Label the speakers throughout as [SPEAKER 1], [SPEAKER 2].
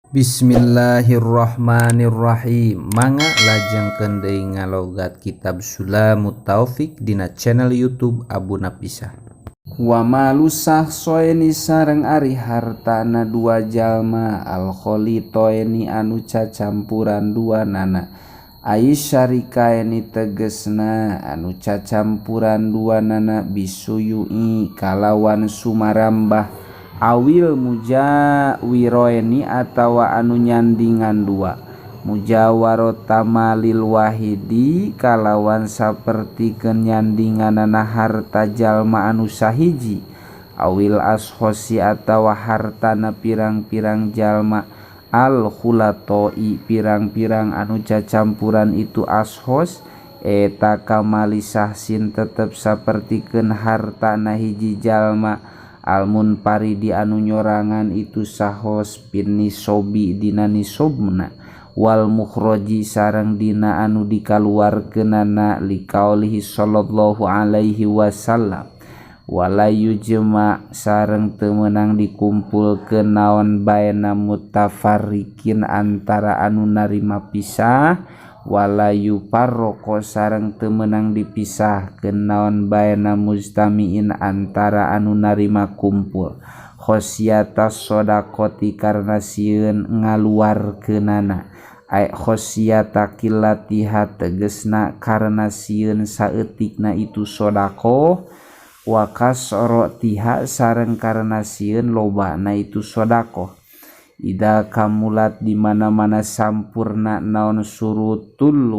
[SPEAKER 1] Bismillahirrahmanirrahim. Mangga lajengkeun deui ngalogat kitab Sulamut Taufik dina channel YouTube Abu Napisah.
[SPEAKER 2] Wa malu syakhshaini sareng ari hartana dua jalma, al khalitaini anu cacampuran dua nana, ai syarikaini tegesna anu cacampuran dua nana, bisuyui kalawan sumarambah, awil mujawiroini atawa anu nyandingan dua, mujawarota malil wahidi kalawan saperti kenyandinganana harta jalma anu sahiji, awil ashkhosi atawa hartana pirang-pirang jalma, al khulatoi pirang-pirang anu cacampuran itu ashkhos, eta kamali syakhsin tetep sapertikeun hartana hiji jalma, almunfaridi anu nyorangan itu syakhs, fin nisobi dina nisobna, wal mukhroji sareng dina anu dikaluarkeunana, liqaulihi sallallahu alaihi wasallam. Wala yujma sareng teu meunang dikumpulkeun naon baena mutafarriqin antara anu narima pisah, wala yufarraqu sareng teu meunang dipisahkeun naon baena mujtamiin antara anu narima kumpul, khosyata shodaqoti karena sieun ngaluarkeunana, ay khosyata qillatiha tegesna karena sieun saeutikna itu shodaqoh, wa kasrotiha sareng karena sieun lobana itu shodaqoh. Ida kamulat di mana-mana sampurna naon surutul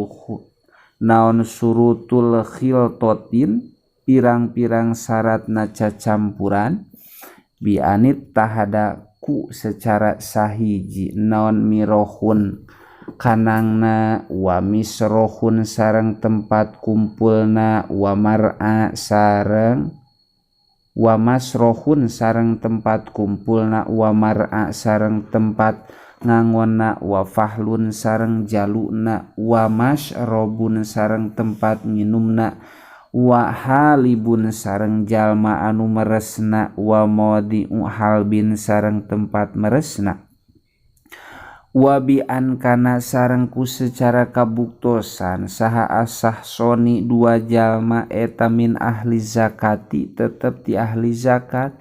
[SPEAKER 2] khiltotin pirang-pirang syaratna cacampuran, bianit tahadaku secara sahiji naon mirohun kanangna, wa misrohun sareng tempat kumpulna, wa mar'a sareng wa masrohun sareng tempat kumpulna, wa mar'a sareng tempat ngangonna, wa fahlun sareng jaluna, wa masyrobun sareng tempat nginumna, wa halibun sareng jalma anu meresna, wa maudi'u halbin sareng tempat meresna, wa bi an kana sareng ku secara kabuktosan saha asyakhshoni dua jalma eta min ahli zakati tetep ti ahli zakat,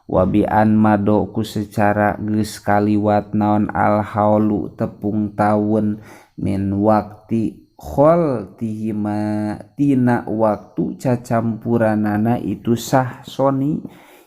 [SPEAKER 2] wa bi an mado ku secara geus kaliwat naon al haulu tepung taun, min waqti khaltihima tina waktu cacampuranana itu syakhshoni.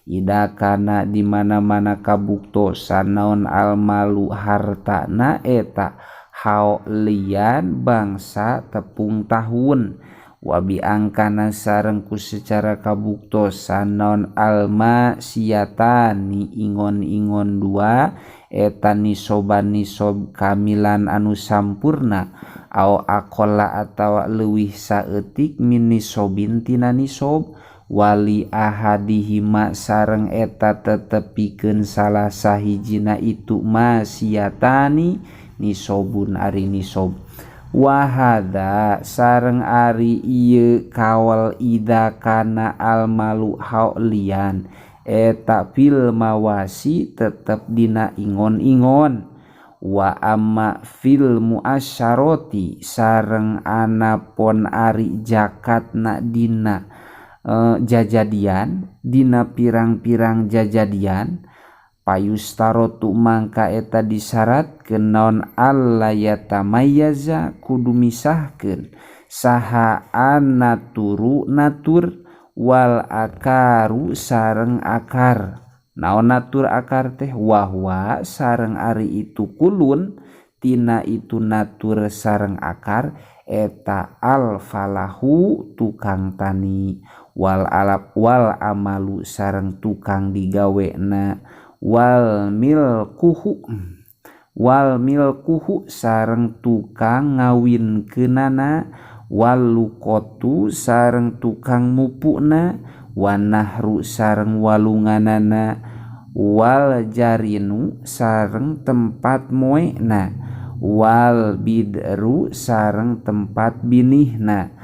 [SPEAKER 2] Ida kana di mana-mana kabuktosan naon almalu hartana eta haulian bangsa tepung tahun, wabi angkana sareng ku secara kabuktosan naon alma siatani ingon-ingon dua eta nisoban nisob kamilan anu sampurna, au aqalla atawa leuwih saeutik, min nisobin tina nisob, wali ahadihima sareng eta tetep pikeun salah sahijina itu masiatani nisobun ari nisob. Wahada sareng ari ieu kawal ida kana almalu haulian eta fil mawasi tetep dina ingon-ingon, wa amma fil muasyarati sareng anapon ari zakatna dina jajadian, dina pirang-pirang jajadian, payustarotu mangka eta disyaratkeun naon alla yatamayyaza kudu misahkeun saha annaturu natur wal akaru sareng akar. Naon natur akar teh? Wahwa sareng ari itu kulun tina itu natur sareng akar eta al falahu tukang tani, wal alab wal amalu sareng tukang digawena, wal milkuhu sareng tukang ngawinkeunana, wal luqatu sareng tukang mupukna, wanahru sareng walunganana, wal jarinu sareng tempat moena, wal bidru sareng tempat binihna.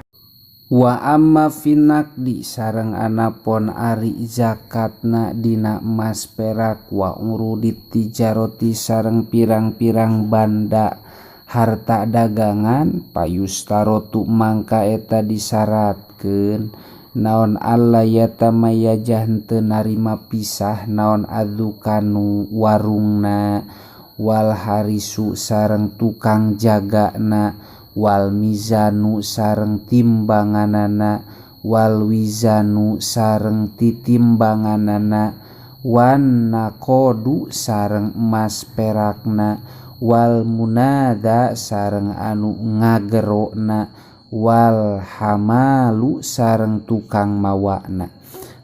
[SPEAKER 2] Wa amma finaqdi sareng anapon ari zakatna dina emas perak wa urudit tijaroti sareng pirang-pirang banda harta dagangan payustarotu mangka eta disyaratkeun naon alla yatamayyaja henteu narima pisah naon adzukanu warungna wal harisu sareng tukang jagana wal mizanu sareng timbanganana wal wizanu sareng titimbanganana wan naqadu sareng emas perakna wal munada sareng anu ngagerona wal hamalu sareng tukang mawana.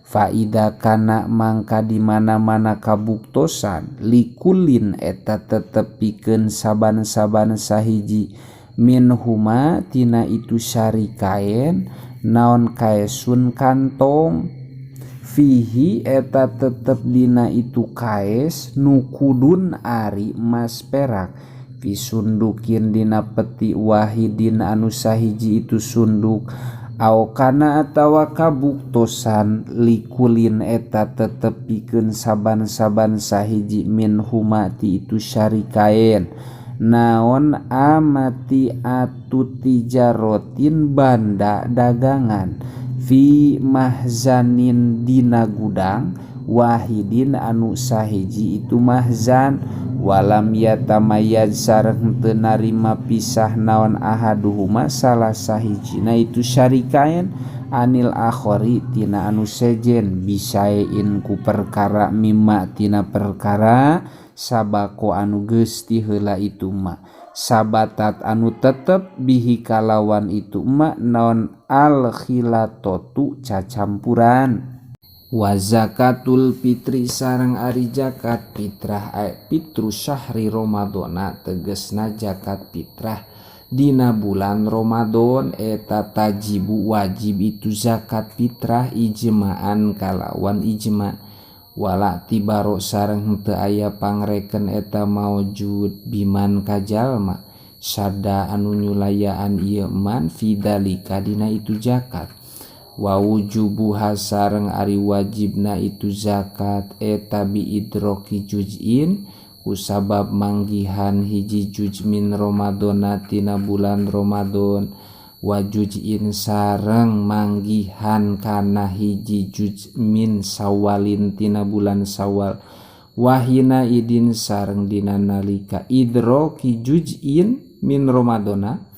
[SPEAKER 2] Faida kana mangka di mana-mana kabuktosan likulin eta tetep pikeun saban-saban sahiji min huma tina itu syarikaen naon kaesun kantong fihi eta tetep dina itu kaes nukudun ari emas perak fi sundukin dina peti wahidin anu sahiji itu sunduk aw kana atawa kabuktosan likulin eta tetep pikeun saban-saban sahiji min huma ti itu syarikaen naon amati atu tijarotin banda dagangan fi mahzanin dina gudang wahidin anu sahiji itu mahzan walam yatamayyaz sareng teu narima pisah naon ahaduhuma salah sahijina itu syarikaen anil akhori tina anu sejen bisaein ku perkara mimma tina perkara sabako anu geus ti heula itu ma sabatat anu tetep bihi kalawan itu ma naon al khilatotu cacampuran. Wa zakatul fitri sareng ari zakat fitrah fitru syahri Ramadhana tegesna zakat fitrah dina bulan Ramadan eta tajibu wajib itu zakat fitrah ijma'an kalawan ijma' wala tibaro sareng henteu aya pangreken eta maujud biman kajalma sada anu nyulayaan ieu man fidalika dina itu zakat. Wa wujubuha sareng ari wajibna itu zakat eta bi idroki juz'in kusabab manggihan hiji juz min Ramadhana tina bulan Ramadan wa juz'in sareng manggihan kana hiji juz min Sawalin tina bulan Sawal wahina idin sareng dina nalika idroki juz'in min Ramadhana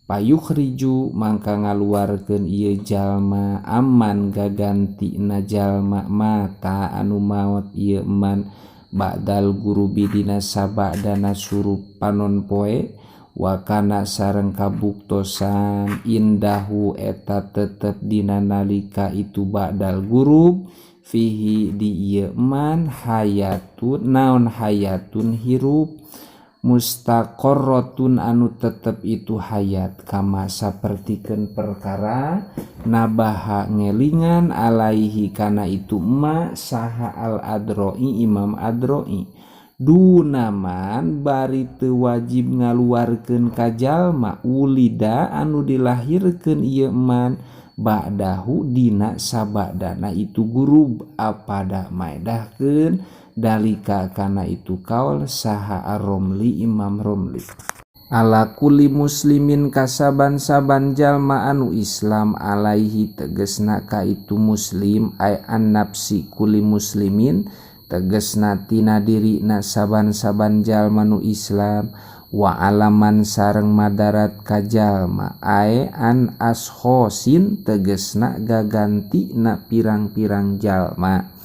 [SPEAKER 2] payukhriju mangka ngaluarkeun ieu jalma aman gagantina jalma mata anu maot ieu man ba'dal gurubi dina sabadana surup panon poe wa kana sareng kabuktosan indahu eta tetep dina nalika itu ba'dal gurub fihi di ieu man hayatun naon hayatun hirup mustaqarratun anu tetep itu hayat kama sapertikeun perkara nabaha ngelingan alaihi kana itu ma saha al adroi imam adroi dunaman bari teu wajib ngaluarkeun ka jalma ulida anu dilahirkeun ieu man ba'dahu dina sabadana itu gurub apada maedahkeun dalika kana itu kaul saha ar-Romli Imam Romli. Ala kulli muslimin kasaban-saban jalma anu Islam alaihi tegesna ka itu muslim ay an nafsi kulli muslimin tegesna tina dirina saban-saban jalma nu Islam wa alaman sareng madarat ka jalma ay an ashosin tegesna gagantina pirang-pirang jalma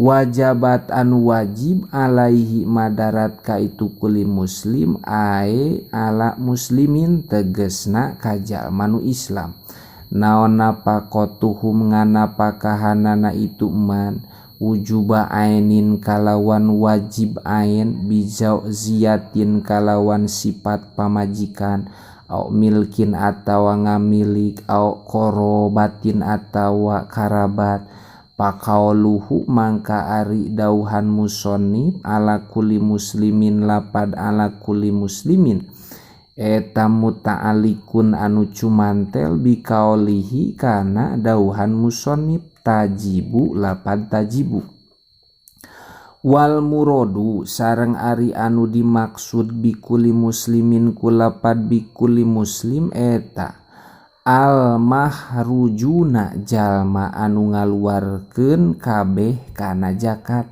[SPEAKER 2] wajabat anu wajib alaihi madarat ka itu kuli muslim ae ala muslimin tegesna ka jalma nu Islam naon nafaqatuhum nganapakahanana itu man wujuba ainin kalawan wajib ain bijauziyatin kalawan sifat pamajikan au milkin atawa ngamilik au korobatin atawa karabat pakauluhu mangka ari dauhan musonib ala kulli muslimin lapad ala kulli muslimin Eta muta'alliqun anu cumantel bikaolihi kana dauhan musannif tajibu lapad tajibu. Wal muradu sareng ari anu dimaksud bikuli muslimin ku lapad bikuli muslim eta al mahrujuna jalma anu ngaluarkeun kabeh kana zakat.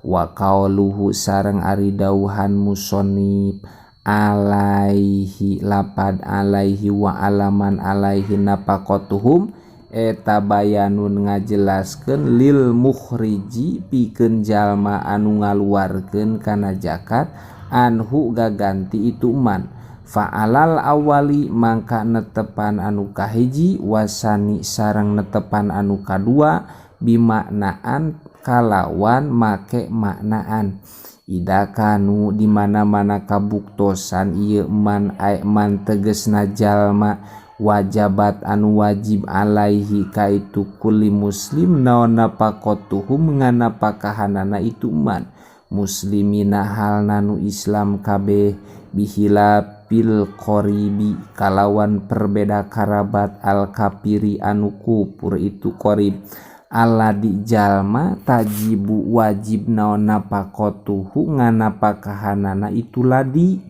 [SPEAKER 2] Wa qauluhu sareng ari dauhan musannif alaihi lapad alaihi wa alaman alaihi nafaqatuhum eta bayanun ngajelaskeun lil mukhriji pikeun jalma anu ngaluarkeun kana zakat anhu gaganti itu man. Fa'alal awali mangka netepan anu kahiji wasani sareng netepan anu kadua bimaknaan kalawan make maknaan. Ida kanu di mana-mana kabuktosan ieu man ae man tegesna jalma wajabat anu wajib alaihi ka itu kulli muslim naon nafaqatuhum nganapakahanana itu man muslimina halna nu Islam kabeh bihilafil qoribi kalawan perbeda karabat al kafiri anu kufur itu qorib. Aladi jalma tajibu wajib naon nafaqatuhu nganapakahanana itu ladi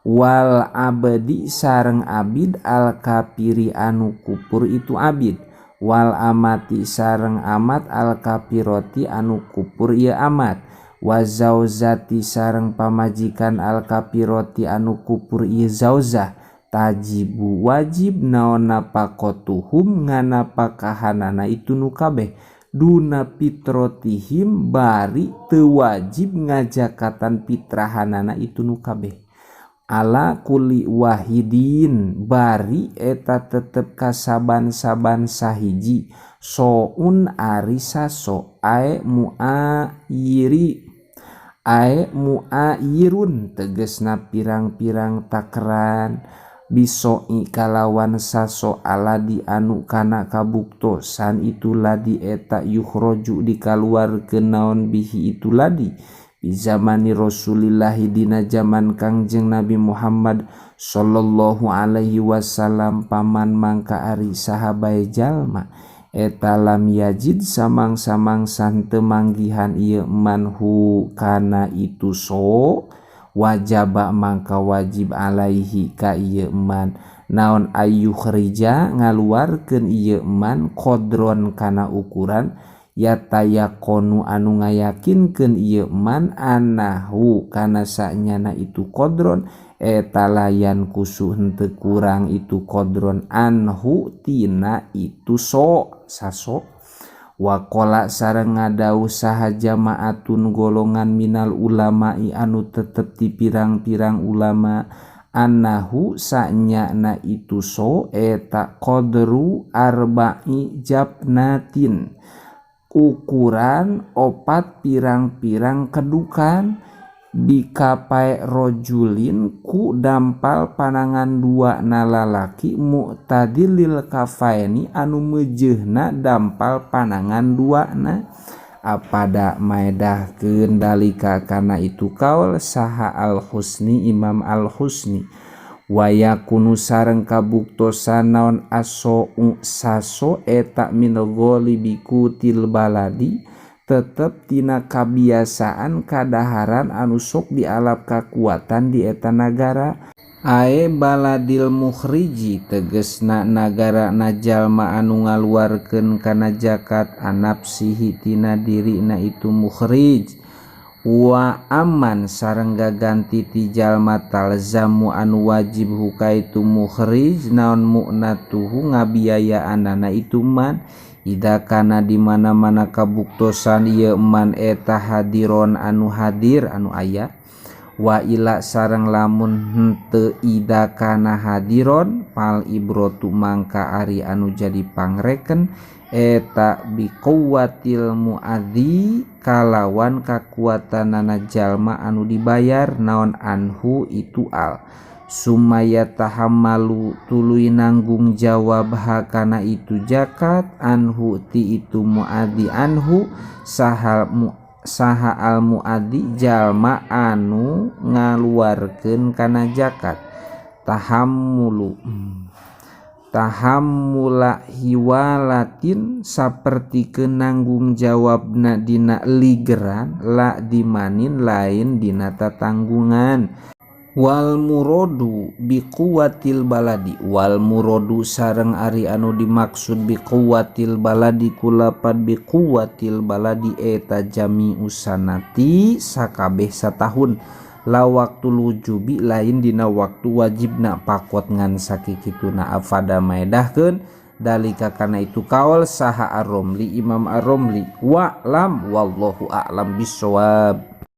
[SPEAKER 2] wal abdi sareng abid al kafiri anu kufur itu abid wal amati sareng amat al kafiroti anu kufur ieu amat wa zauzati sareng pamajikan al kafiroti anu kufur ieu zauzah tajibu wajib naon nafaqatuhum nganapakahanana itu nu kabeh duna fitrotihim bari teu wajib ngajakatan fitrahanana itu nu kabeh ala kulli wahidin bari eta tetep kasaban-saban sahiji soun ari saso ae muayiri ae muayirun tegesna pirang-pirang takeran bisoi kalawan saso aladi anu kana kabuktosan itu ladi eta yukhroju dikaluarkeun naon bihi itu ladi di zamani Rasulillahi dina zaman Kangjeng Nabi Muhammad sallallahu alaihi wasallam paman mangka ari sahabae jalma eta lam yajid samang-samangsan teu manggihan ieu manhu kana itu so wajaba mangka wajib alaihi ka ieu man naon ayyukhrija ngaluarkeun ieu man qadron kana ukuran yatayaqonu anu ngayakinkeun ieu man anahu kana sanyana itu qadron eta layan kusu henteu kurang itu qadron anhu tina itu so saso. Waqala sareng ngadawuh saha jamaatun golongan minal ulama'i anu tetep ti pirang-pirang ulama annahu sanyana itu so eta qadru arba'i jabnatin ukuran opat pirang-pirang kedukan bikapai rojulin ku dampal panangan dua nalalaki mu'tadilil kafaini anu mejehna dampal panangan dua na apada maedahkeun dalika kana itu kaul saha al-husni Imam al-Husni wayakunu sareng kabuktosan naon aso saso eta min ghalibi kutil baladi tetep tina kabiasaan kadaharan anu sok dialap kakuatan di eta nagara ae baladil mukhriji tegesna nagara na jalma anu ngaluarkeun kana zakat anapsihi tina dirina itu mukhrij wa aman sareng gaganti ti jalma talzamu anu wajib huka itu mukhrij naon mu'natuhu ngabiayaanana itu man ida kana di mana-mana kabuktosan ieu man eta hadiron anu hadir anu aya wa ila sareng lamun henteu ida kana hadiron pal ibrotu mangka ari anu jadi pangreken eta biquwatil muadzi kalawan kakuatanana jalma anu dibayar naon anhu itu al sumaya tahammalu tuluy nanggung jawab hakana itu zakat anhu ti itu muadzi anhu saha al muadzi jalma anu ngaluarkeun kana zakat. Tahammulu tahammula hiwalatin sapertikeun nanggung jawabna dina ligeran la dimanin lain dina tatanggungan. Wal muradu biquwwatil baladi wal muradu sareng ari anu dimaksud biquwwatil baladi kulapad biquwwatil baladi eta jami'u sanati sakabeh satahun la waktul wujubi lain dina waktu wajibna pakot ngan sakikituna afada maedahkeun dalika kana itu kaol saha Ar-Romli Imam Ar-Romli. Wa'lam wallahu a'lam bissawab.